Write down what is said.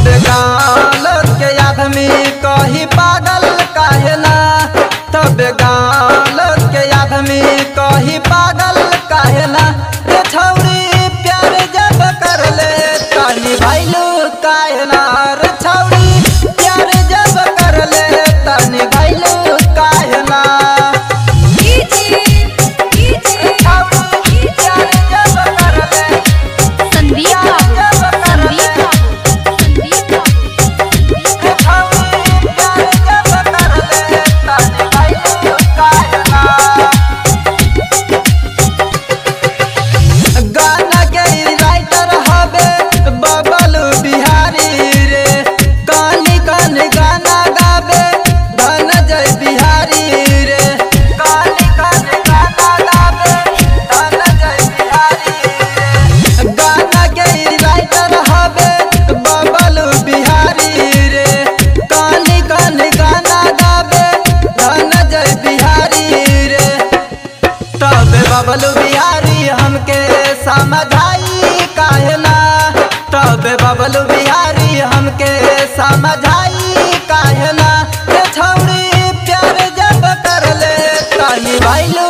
तब गाँव लोग के आदमी कही पागल काहे ना। तब गाँव लोग के आदमी कही पागल काहे ना। रे छौड़ी प्यार जब कर ले तनी भैलू काहे ना। रे छौड़ी प्यार जब कर ले तनी भैलू काहे ना। संदीप बाबू, संदीप बाबू, संदीप बाबू। गाना के राइटर हबे बबलू बिहारी रे। कानी कानी गाना गाबे धनजय बिहारी रे। कानी कानी गाना गाबे धनजय बिहारी रे। गाना के राइटर हबे बबलू बिहारी रे। कानी कानी गाना गाबे धनजय बिहारी रे। तब बबलू बिहारी हमके समझाई काहे ना। तब बबलू बिहारी हमके समझाई काहे ना। रे छौड़ी प्यार जब कर ले तनी भैलू